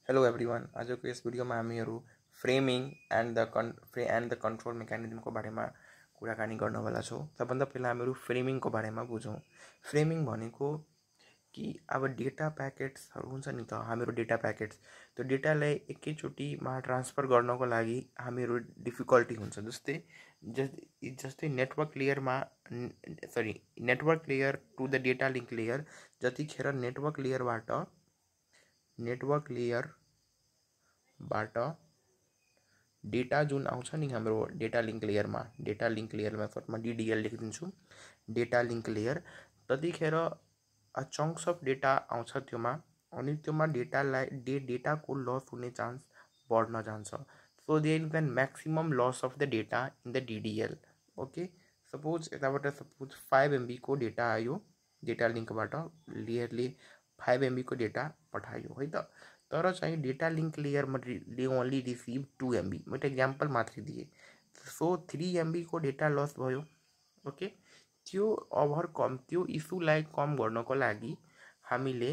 Hello everyone, आजको यस भिडियोमा हामीहरू फ्रेमिङ एन्ड द कन्ट्रोल मेकानिजमको बारेमा कुराकानी गर्नवाला छौँ। सबभन्दा पहिला हामीहरू फ्रेमिङको बारेमा बुझौँ। फ्रेमिङ भनेको कि अब डेटा प्याकेट्सहरू हुन्छ नि त, हामीहरू डेटा प्याकेट्स, त्यो डेटालाई एकैचोटिमा ट्रान्सफर गर्नको लागि हामीहरू डिफिकल्टी हुन्छ। जस्तै network layer to the data link layer, जतिखेर नेटवर्क लेयरबाट डेटा जुन आउँछ नि हाम्रो डेटा लिङ्क लेयरमा सर्टमा डिडिएल लेखिदिन्छु, डेटा लिङ्क लेयर, त्यतिखेर चङ्क्स अफ डेटा आउँछ त्योमा, अनि त्योमा डेटाको लस हुने चान्स बढ्न जान्छ। So there is an maximum loss of the data in the DDL. Okay, suppose 5 MB को डेटा आयो, डेटा लिङ्कबाट लेयरले 5 MB को डेटा पठायो है त। तर चाहिँ डेटा लिङ्क लेयरमा ओन्ली रिसिभ 2 MB। मैले एक्जाम्पल मात्रै दिएँ। सो 3 MB को डेटा लस भयो। ओके, त्यो इस्युलाई कम गर्नको लागि हामीले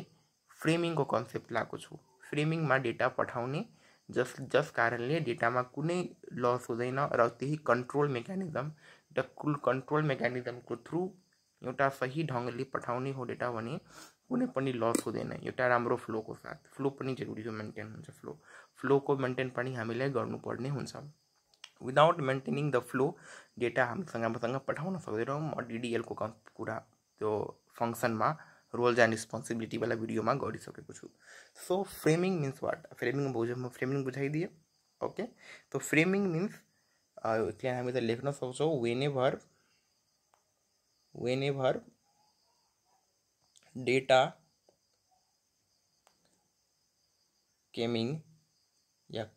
फ्रेमिङको कन्सेप्ट ल्याएको छौँ। फ्रेमिङमा डेटा पठाउने जस कारणले डेटामा कुनै लस हुँदैन र त्यही कन्ट्रोल मेकानिजमको थ्रु एउटा सही ढङ्गले पठाउने हो डेटा भने कुनै पनि लस हुँदैन। एउटा राम्रो फ्लोको साथ, फ्लो पनि जरुरी हो, मेन्टेन हुन्छ। फ्लोको मेन्टेन पनि हामीले गर्नुपर्ने हुन्छ। Without maintaining the flow data हामीसँग पठाउन सक्दैनौँ। डिडिएलको कुरा त्यो फङ्सनमा रोल्स एन्ड रेस्पोन्सिबिलिटी वाला भिडियोमा गरिसकेको छु। So framing means what? Framing बुझाइदिएँ। ओके, तो फ्रेमिङ मिन्स त्यहाँ हामी त लेख्न सक्छौँ whenever data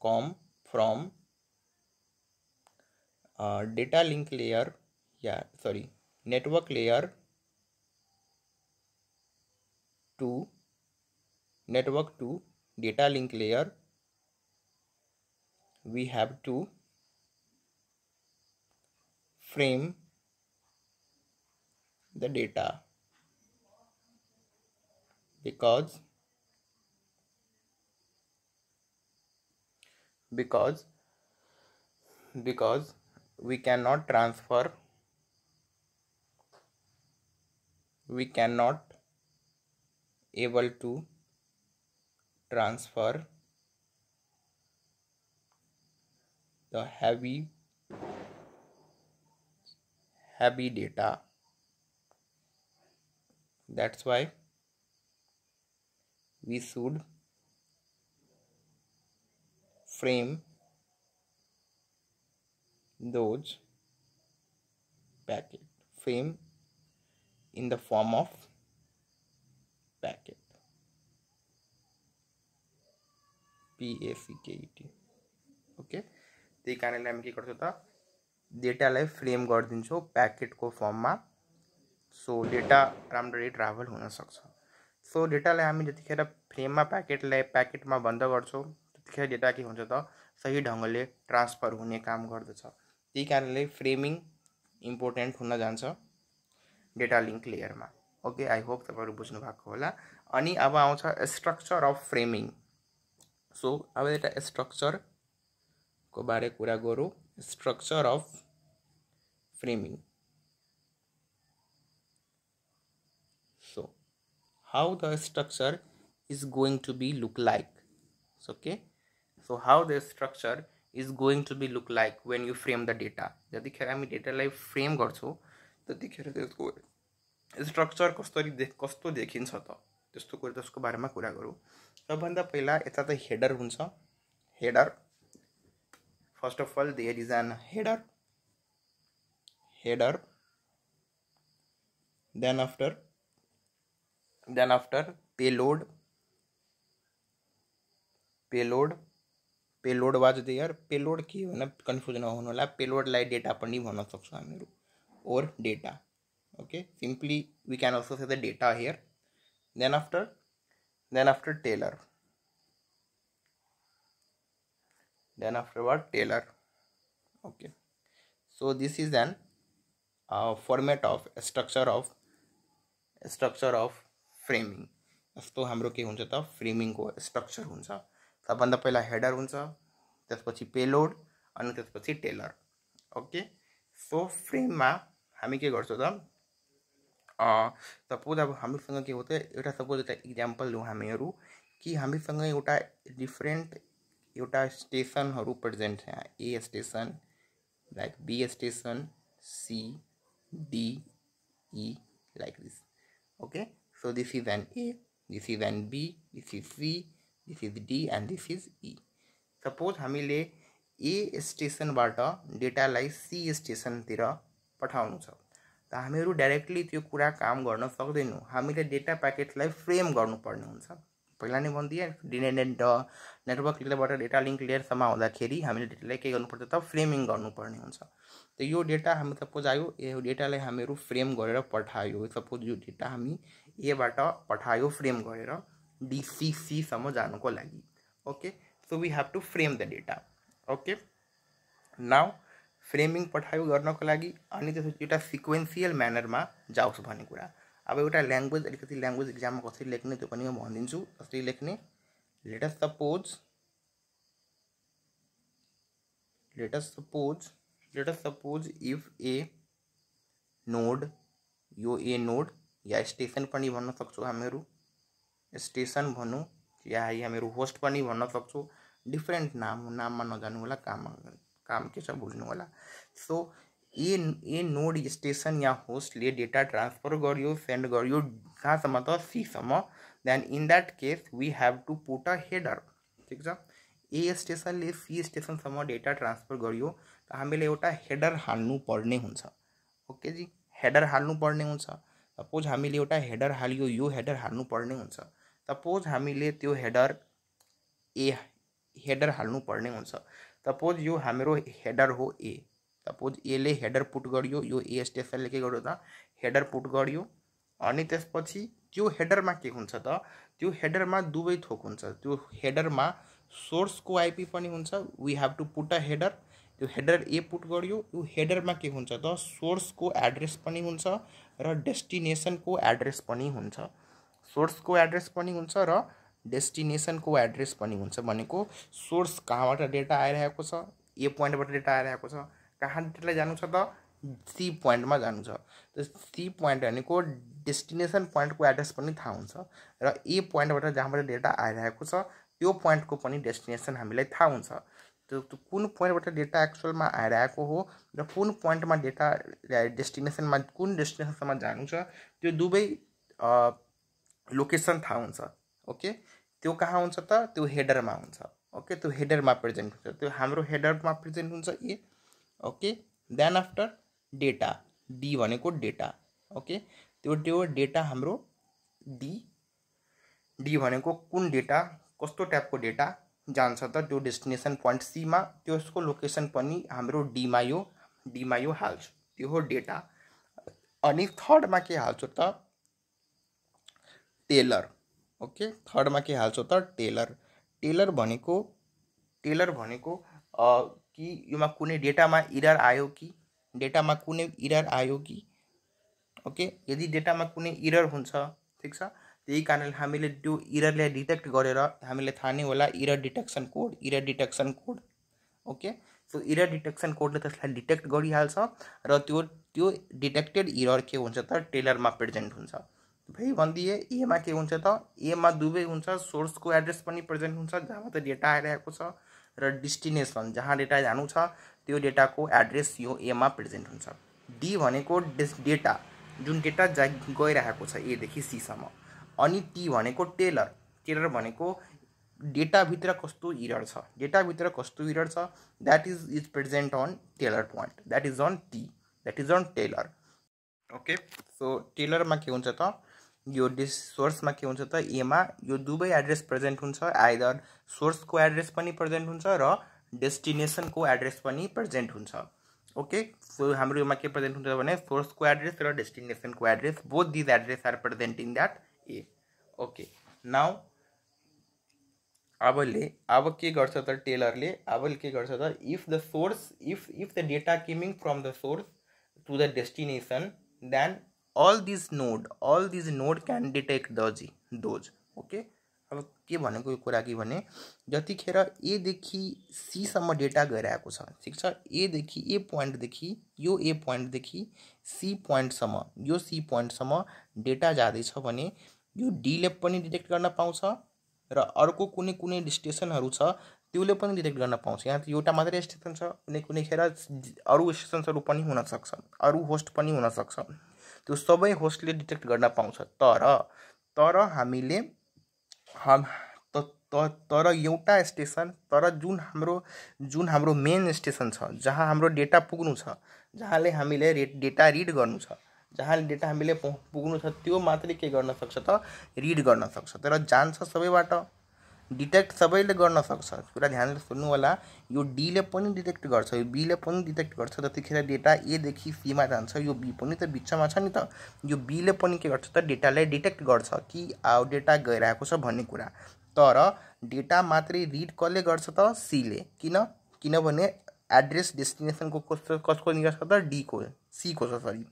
come from data link layer, network layer to data link layer, we have to frame the data because we cannot able to transfer the heavy data. That's why we should frame those packet, frame in the form of packet, PACKET. Okay, त्यही कारणले हामी के गर्छौँ त, डेटालाई frame गरिदिन्छौँ प्याकेटको फर्ममा। So data राम्ररी ट्राभल हुन सक्छ। सो डेटालाई हामी जतिखेर फ्रेममा प्याकेटमा बन्द गर्छौँ त्यतिखेर डेटा के हुन्छ त, सही ढङ्गले ट्रान्सफर हुने काम गर्दछ। त्यही कारणले फ्रेमिङ इम्पोर्टेन्ट हुन जान्छ डेटा लिङ्क लेयरमा। ओके, आई होप तपाईँहरू बुझ्नु भएको होला। अनि अब आउँछ स्ट्रक्चर अफ फ्रेमिङ। सो अब एउटा स्ट्रक्चरको बारे कुरा गरौँ। Structure of framing. So how the structure is going to be look like? Okay, so how the structure is going to be look like when you frame the data? जतिखेर हामी डेटालाई frame गर्छौँ त्यतिखेर त्यसको स्ट्रक्चर कस्तो देखिन्छ त, त्यसको बारेमा कुरा गरौँ। सबभन्दा पहिला यता त हेडर हुन्छ। Header, first of all there is an header, then after payload was there. payload के हो, कन्फ्युजन नहुनु होला। पेलोडलाई डेटा पनि भन्न सक्छौँ हामीहरू, or data. Okay, simply we can also say the data here. then after tailor, what? Tailor. Okay, so this is an format of structure of framing. यस्तो हाम्रो के हुन्छ त, फ्रेमिङको स्ट्रक्चर हुन्छ। सबभन्दा पहिला हेडर हुन्छ, त्यसपछि पेलोड अनि त्यसपछि टेलर। ओके, सो फ्रेममा हामी के गर्छौँ त, सपोज अब हामीसँग के हो त, एउटा सपोज एउटा इक्जाम्पल लिउँ हामीहरू कि हामीसँग एउटा डिफ्रेन्ट एउटा स्टेसनहरू प्रेजेन्ट छ। यहाँ A station, like B station, C, D, E, like this. Okay, so this is an A, this is an B, this is C, this is D and this is E. Suppose हामीले A स्टेसनबाट डेटालाई C स्टेसनतिर पठाउनु छ, त हामीहरू directly त्यो कुरा काम गर्न सक्दैनौँ। हामीले डेटा प्याकेटलाई फ्रेम गर्नुपर्ने हुन्छ। पहिला नै भनिदिएँ, नेटवर्क लेयरबाट डेटा लिङ्क लेयरसम्म आउँदाखेरि हामीले डेटालाई के गर्नुपर्छ त, फ्रेमिङ गर्नुपर्ने हुन्छ। त यो डेटा हामी सपोज आयो, यो डेटालाई हामीहरू फ्रेम गरेर पठायो। सपोज यो डेटा हामी एबाट पठायो फ्रेम गरेर DCCसम्म जानुको लागि। Okay, so we have to frame the data. Okay, now framing पठायो गर्नको लागि अनि त्यसपछि एउटा सिक्वेन्सियल म्यानरमा जाओस् भन्ने कुरा। अब एउटा ल्याङ्ग्वेज, अलिकति ल्याङ्ग्वेज इक्जाममा कसरी लेख्ने त्यो पनि म भनिदिन्छु। कसरी लेख्ने, let us suppose if A node, यो ए नोड या स्टेसन पनि भन्न सक्छौँ हामीहरू, स्टेसन भनौँ या हामीहरू होस्ट पनि भन्न सक्छौँ। डिफ्रेन्ट नाममा नजानु होला, काम के छ बुझ्नु होला। सो ए नोड स्टेसन या होस्टले डेटा ट्रान्सफर गर्यो, सेन्ड गर्यो कहाँसम्म त, सीसम्म। Then in that case we have to put a header. ठिक छ, ए स्टेसनले सी स्टेसनसम्म डेटा ट्रान्सफर गर्यो त हामीले एउटा हेडर हाल्नु पर्ने हुन्छ। ओके जी, हेडर हाल्नु पर्ने हुन्छ। सपोज हामीले एउटा हेडर हाल्यो, यो हेडर हाल्नु पर्ने हुन्छ। सपोज हामीले त्यो हेडर हाल्नु पर्ने हुन्छ। सपोज यो हाम्रो हेडर हो ए, सपोज एले हेडर पुट गर्यो, यो ए स्टेसनले के गर्यो त, हेडर पुट गर्यो। अनि त्यसपछि त्यो हेडरमा के हुन्छ त, त्यो हेडरमा दुवै थोक हुन्छ। त्यो हेडरमा सोर्सको आइपी पनि हुन्छ, we have to put a header. त्यो हेडर ए पुट गर्यो, यो हेडरमा के हुन्छ त, सोर्सको एड्रेस पनि हुन्छ र डेस्टिनेसनको एड्रेस पनि हुन्छ। सोर्सको एड्रेस पनि हुन्छ र डेस्टिनेसनको एड्रेस पनि हुन्छ। भनेको सोर्स कहाँबाट डेटा आइरहेको छ, ए पोइन्टबाट डेटा आइरहेको छ, कहाँ डेटालाई जानु छ त, सी पोइन्टमा जानु छ। त सी पोइन्ट भनेको डेस्टिनेसन पोइन्टको एड्रेस पनि थाहा हुन्छ र ए पोइन्टबाट जहाँबाट डेटा आइरहेको छ त्यो पोइन्टको पनि डेस्टिनेसन हामीलाई थाहा हुन्छ। त्यो कुन पोइन्टबाट डेटा एक्चुअलमा आइरहेको हो र कुन पोइन्टमा डेटा डेस्टिनेसनमा, कुन डेस्टिनेसनसम्म जानु छ, त्यो दुवै लोकेसन थाहा हुन्छ। ओके, त्यो कहाँ हुन्छ त, त्यो हेडरमा हुन्छ। ओके, त्यो हेडरमा प्रेजेन्ट हुन्छ, त्यो हाम्रो हेडरमा प्रेजेन्ट हुन्छ A. Okay, then after data, D भनेको डेटा। ओके, त्यो डेटा हाम्रो डी भनेको कुन डेटा, कस्तो टाइपको डेटा जान्छ त त्यो डेस्टिनेसन पोइन्ट सीमा, त्यसको लोकेसन पनि हाम्रो डीमा यो हाल्छु, त्यो हो डेटा। अनि थर्डमा के हाल्छु त, टेलर। ओके, थर्डमा के हाल्छु त, टेलर भनेको कि योमा कुनै डेटामा इरर आयो कि, ओके, यदि डेटामा कुनै इरर हुन्छ, ठिक छ, त्यही कारण हामीले त्यो इररलाई डिटेक्ट गरेर हामीले थाहा नै होला error detection code. Okay, so error detection कोडले त्यसलाई डिटेक्ट गरिहाल्छ र त्यो डिटेक्टेड इरर के हुन्छ त, टेलरमा प्रेजेन्ट हुन्छ। फेरि भनिदिए एमा के हुन्छ त, एमा दुवै हुन्छ, सोर्सको एड्रेस पनि प्रेजेन्ट हुन्छ जहाँबाट डेटा आइरहेको छ र डेस्टिनेसन जहाँ डेटा जानु छ त्यो डेटाको एड्रेस यो एमा प्रेजेन्ट हुन्छ। डी भनेको डेटा, जुन डेटा गइरहेको छ एदेखि सीसम्म। अनि टी भनेको टेलर भनेको डेटाभित्र कस्तो इरर छ, that is present on trailer point, that is on T, that is on trailer. Okay, so टेलरमा के हुन्छ त, यो सोर्समा के हुन्छ त, एमा यो दुवै एड्रेस प्रेजेन्ट हुन्छ, आइदर सोर्सको एड्रेस पनि प्रेजेन्ट हुन्छ र डेस्टिनेसनको एड्रेस पनि प्रेजेन्ट हुन्छ। ओके, सो हाम्रो योमा के प्रेजेन्ट हुन्छ भने सोर्सको एड्रेस र डेस्टिनेसनको address, both these address are present in that A. Okay, now अब के गर्छ त टेलरले, के गर्छ त, if the data coming from the source to the destination, then all these node can detect those. Okay, अब के भनेको यो कुरा कि भने जतिखेर ए देखि सी सम्म डेटा गइरहेको छ, ठीक छ, ए देखि ए पोइन्टदेखि यो ए पोइन्टदेखि सी पोइन्टसम्म यो सी पोइन्टसम्म डेटा जाँदैछ भने यो डीले पनि डिटेक्ट गर्न पाउँछ र अर्को कुनै कुनै स्टेसनहरू छ त्यसले पनि डिटेक्ट गर्न पाउँछ। यहाँ त एउटा मात्रै स्टेसन छ, कुनै कुनै खेर अरू स्टेसन्सहरू पनि हुनसक्छ, अरू होस्ट पनि हुनसक्छ, त्यो सबै होस्टले डिटेक्ट गर्न पाउँछ। तर हामीले तर एउटा स्टेसन, तर जुन हाम्रो मेन स्टेसन छ जहाँ हाम्रो डेटा पुग्नु छ, जहाँले हामीले डेटा रिड गर्नु छ, जहाँले डेटा हामीले पुग्नु छ त्यो मात्रै के गर्न सक्छ त रिड गर्न सक्छ। तर जान्छ सबैबाट, डिटेक्ट सबैले गर्न सक्छ। कुरा ध्यानले सुन्नु होला, यो डीले पनि डिटेक्ट गर्छ, यो बीले पनि डिटेक्ट गर्छ। जतिखेर डेटा ए देखि सीमा जान्छ, यो बी पनि त बिचमा छ नि त, यो बीले पनि के गर्छ त डेटालाई डिटेक्ट गर्छ कि डेटा गइरहेको छ भन्ने कुरा। तर डेटा मात्रै रिड कसले गर्छ त सीले, किनभने एड्रेस डेस्टिनेसनको कसको निकास त डीको सीको छ, सरी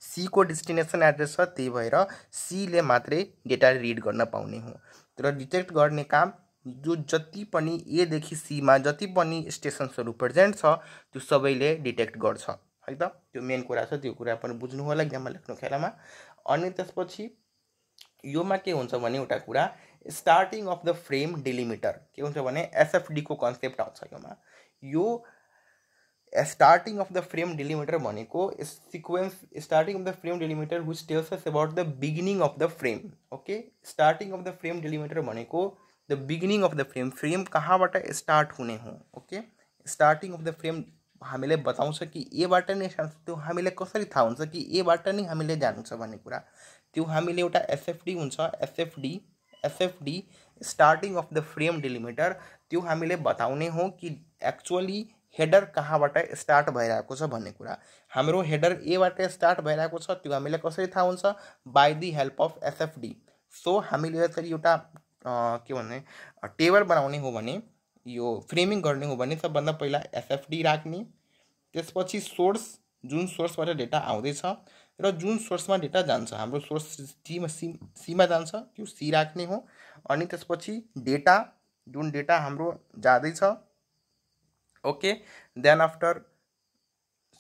सीको डेस्टिनेसन एड्रेस छ, त्यही भएर सीले मात्रै डेटा रिड गर्न पाउने हो। तर डिटेक्ट गर्ने काम जो जति पनि ए देखि सीमा जति पनि स्टेसन्सहरू प्रेजेन्ट छ त्यो सबैले डिटेक्ट गर्छ है त। त्यो मेन कुरा छ, त्यो कुरा पनि बुझ्नु होला एक्जाममा लेख्नु खेलामा। अनि त्यसपछि योमा के हुन्छ भने एउटा कुरा starting of the frame delimiter के हुन्छ भने एसएफडी को कन्सेप्ट आउँछ योमा। यो starting of the frame delimiter भनेको sequence starting of the frame delimiter which tells us about the beginning of the frame. Okay, starting of the frame delimiter भनेको the beginning of the frame कहाँबाट start हुने हो। Okay, starting of the frame हामीले बताउँछ कि एबाट नै जान्छ, त्यो हामीले कसरी थाहा हुन्छ कि एबाट नै हामीले जानु छ भन्ने कुरा, त्यो हामीले एउटा एसएफडी हुन्छ, SFD starting of the frame delimiter, त्यो हामीले बताउने हो कि एक्चुअली हेडर कहाँबाट स्टार्ट भइरहेको छ भन्ने कुरा। हाम्रो हेडर एबाट स्टार्ट भइरहेको छ त्यो हामीले कसरी थाहा हुन्छ, by the help of SFD. So हामीले यसरी एउटा के भन्ने टेबल बनाउने हो भने, यो फ्रेमिङ गर्ने हो भने सबभन्दा पहिला एसएफडी राख्ने, त्यसपछि सोर्स, जुन सोर्सबाट डेटा आउँदैछ र जुन सोर्समा डेटा जान्छ, हाम्रो सोर्स सीमा जान्छ त्यो सी राख्ने हो। अनि त्यसपछि डेटा, जुन डेटा हाम्रो जाँदैछ, ओके, देन आफ्टर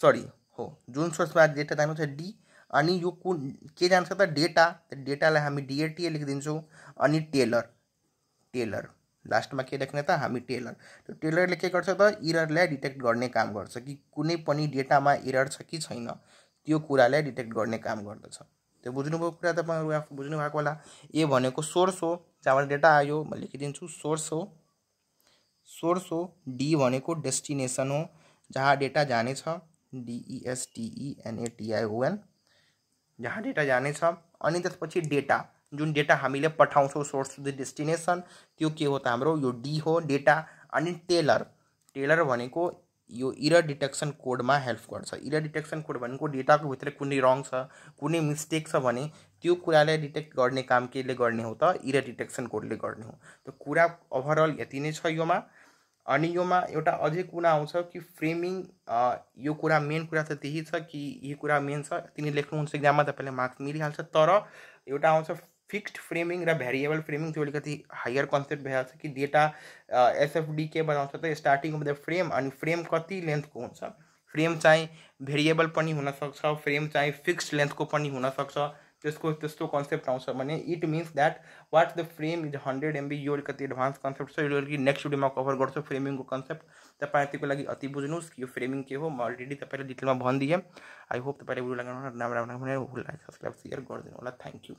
जुन सोर्समा डेटा जानु छ डी, अनि यो कुन के जान्छ त डेटालाई हामी डिएटी लेखिदिन्छौँ। अनि टेलर लास्टमा के लेख्ने त हामी टेलर। त्यो टेलरले के गर्छ त इररलाई डिटेक्ट गर्ने काम गर्छ कि कुनै पनि डेटामा इरर छ कि छैन, त्यो कुरालाई डिटेक्ट गर्ने काम गर्दछ। त्यो बुझ्नुभयो कुरा, तपाईँहरू आफू बुझ्नु भएको होला। ए भनेको सोर्स हो, जहाँबाट डेटा आयो, म लेखिदिन्छु सोर्स हो। डी भनेको डेस्टिनेसन हो, जहाँ डेटा जानेछ, DESTENATION, जहाँ डेटा जानेछ। अनि त्यसपछि डेटा, जुन डेटा हामीले पठाउँछौँ सोर्स टु द डेस्टिनेसन, त्यो के हो त हाम्रो यो डी हो डेटा। अनि टेलर भनेको यो इरर डिटेक्सन कोडमा हेल्प गर्छ। इरर डिटेक्सन कोड भनेको डेटाको भित्र कुनै रङ छ, कुनै मिस्टेक छ भने त्यो कुरालाई डिटेक्ट गर्ने काम केले गर्ने हो त इरर डिटेक्सन कोडले गर्ने हो। त्यो कुरा ओभरअल यति नै छ योमा। अनि योमा एउटा अझै कुरा आउँछ कि फ्रेमिङ, यो कुरा मेन कुरा त त्यही छ कि यो कुरा मेन छ, तिनी लेख्नुहुन्छ एक्जाममा तपाईँले मार्क्स मिलिहाल्छ। तर एउटा आउँछ फिक्स्ड फ्रेमिङ र भेरिएबल फ्रेमिङ, त्यो अलिकति हायर कन्सेप्ट भइहाल्छ कि डेटा एसएफडी के बनाउँछ त स्टार्टिङ अफ द फ्रेम, अनि फ्रेम कति लेन्थको हुन्छ, फ्रेम चाहिँ भेरिएबल पनि हुनसक्छ, फ्रेम चाहिँ फिक्स्ड लेन्थको पनि हुनसक्छ, त्यस्तो कन्सेप्ट आउँछ भने it means that what the frame is 100 MB। यो अलिकति एडभान्स कन्सेप्ट छ, यो अलिकति नेक्स्ट भिडियोमा कभर गर्छु फ्रेमिङको कन्सेप्ट। तपाईँ त्यतिको लागि अति बुझ्नुहोस् कि यो फ्रेमिङ के हो, म अलरेडी तपाईँलाई डिटेलमा भनिदिएँ। आई होप तपाईँले भिडियो लगाउनु राम्रो सब्सक्राइब सेयर गरिदिनु होला। Thank you.